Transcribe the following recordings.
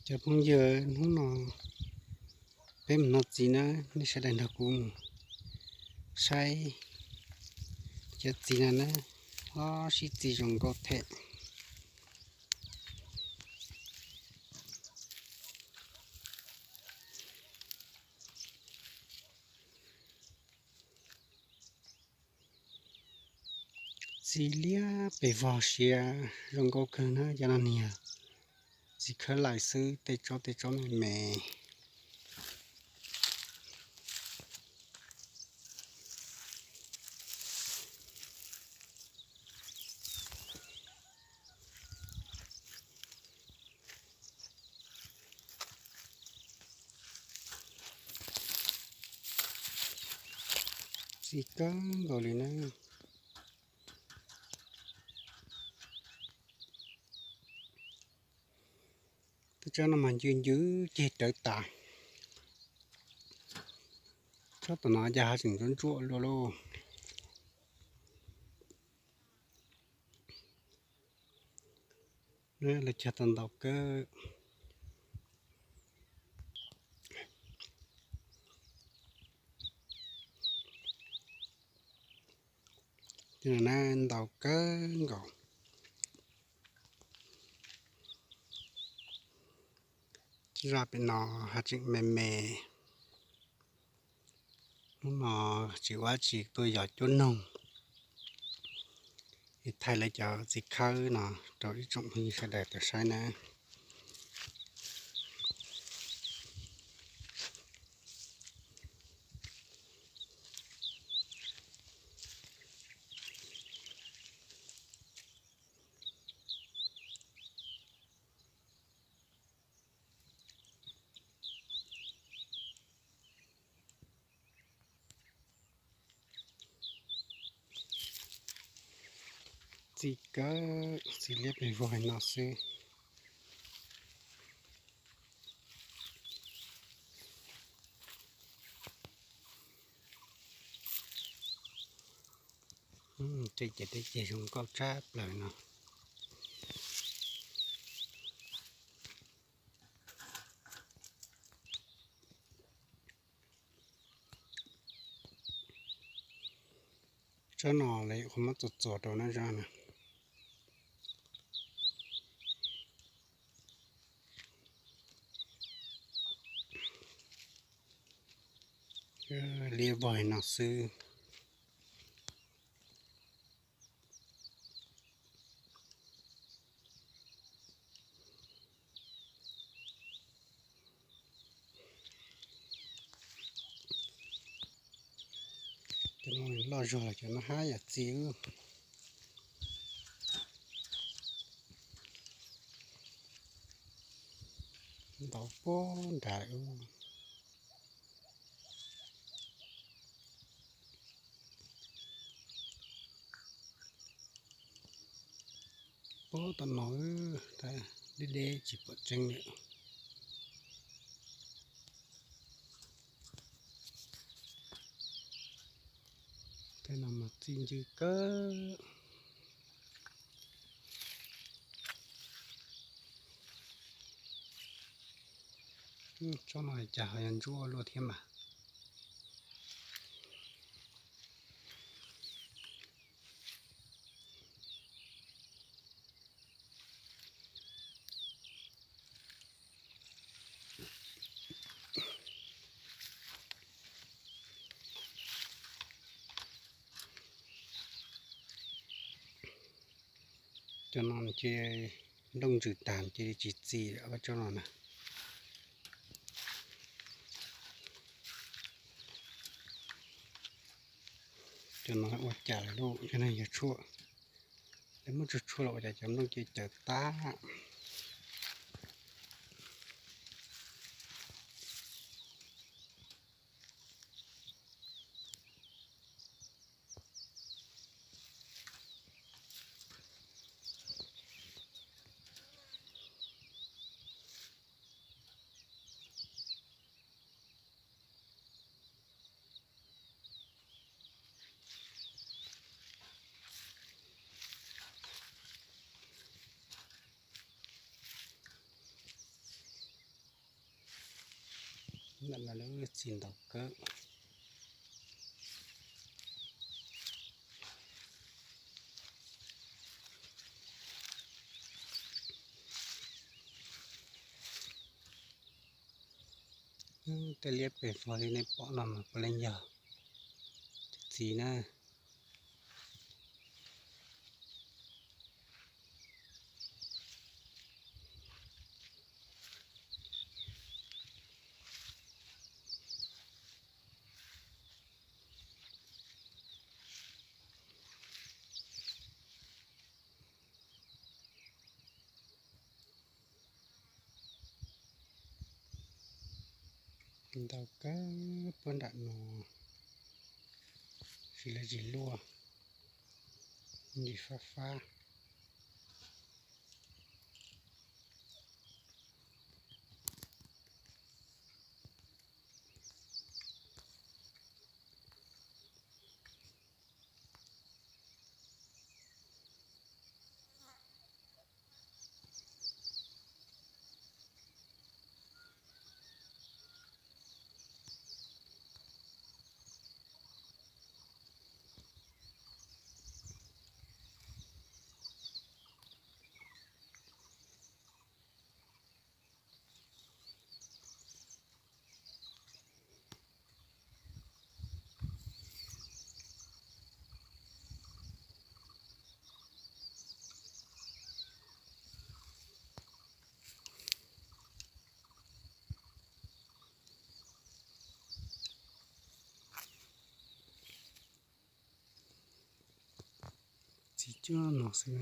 Cov phooj ywg, hnub no peb mus noj txiv na, nej sawv daws nrog kuv mus saib cov txiv no na, ob sib txiv zoo nkauj thiab. Txiv liab pes vog siav zoo nkauj kawg na, cov no niag txiv khawb lais xwb, tej tsob tej tsob me me. Txiv kawg nkaus li na. Tej tsob no mas ncw ncw ceg rawv tas. Tsob tom no cas ho tseem ntsuab ntsuab luaj lauj. Lawv cog tau ntau kawg. Ntau kawg nkaus. Zaj pem no haj tseem me me. Hnub no tsis ua tsis tuaj yos cuab noog, es thaij lawv cov txiv khawb no rau ib tsoom phooj ywg sawv daws tau saib na. Txiv kawg, txiv liab pes vog no xwb. Tej ces tej ces zoo nkauj tshaj plaws no. Tsob no lawv yuav qhuav muab txuas txuas rau na, tsob no. Liab vog no xwb. Cov no loj zog los cov no hab yam txiv. Ntau puag nrad. Puag tom no, deb deb tsis pom tseeb lawm. Tej no mas txi ncw kawg. Tsob no cas ho yuav ntsuab luaj thiab mas. Cov no ces nplooj ntsws tag ces tsis txi lawm, tsob no na. Cov no ua cas lawm lauj, cov no yog tshuaj. Lawv muab tshuaj tshuaj los ua cas cov nplooj ces cawv tag. Ntawm no lub txiv ntau kawg. Tej liab pem fo li nej pom no mas puav leej yog cov txiv na. Ntau kawg puag nram no, tsis lawv tsis luaj, ntsis fab fab. Txiv cuab no xwb.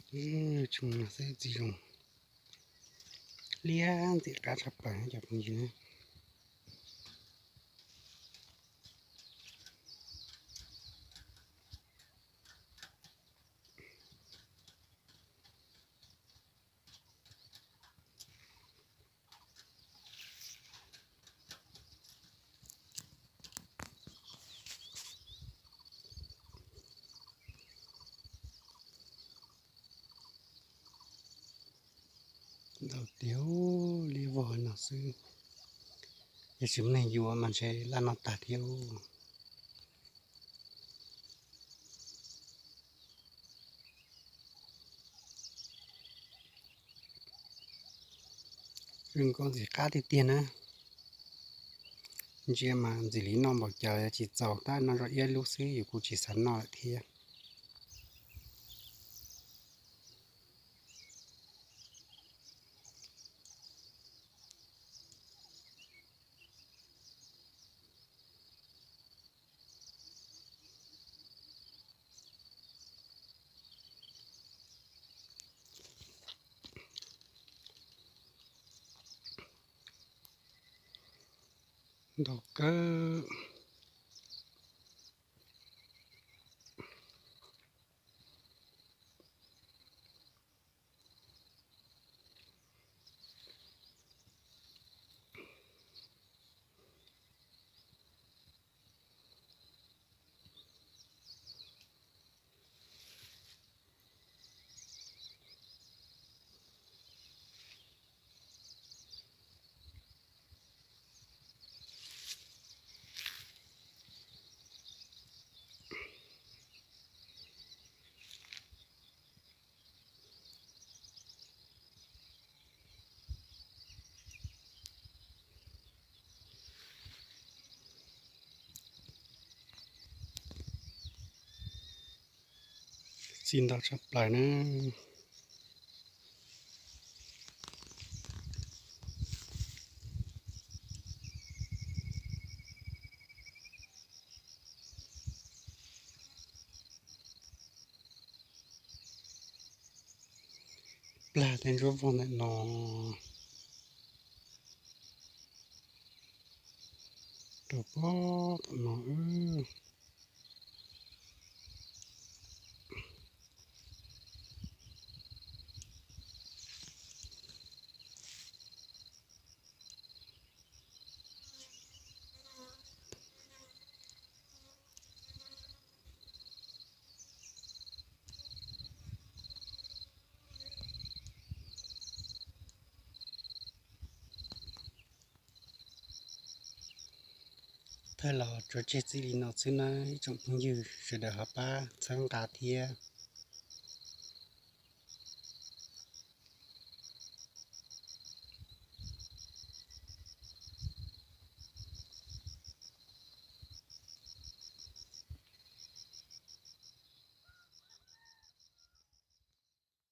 Tsis mus xwb txiv zoo, liab ntxim qab tshaj plaws cov phooj ywg. Ntau tiag, liab vog no xwb. Yog tsis muaj neeg yuav mas ntshe laj noj tag thiab. Zoo nkauj ntxim qab tiag tiag na. Ntsia mas ntxim li noj npaum cas, tsis txaus tab noj zoj ib lub xwb yus kuj tsis xav noj lawm thiab. Ntau kawg. Txiv ntau tshaj plaws na. Lag tej ntsuab vog ntawm no rau pem tom no wb. Thaij los tso tseg txij li no xwb nawb ib tsoom phooj ywg, sawv daws ho pab txhawb nqa thiab.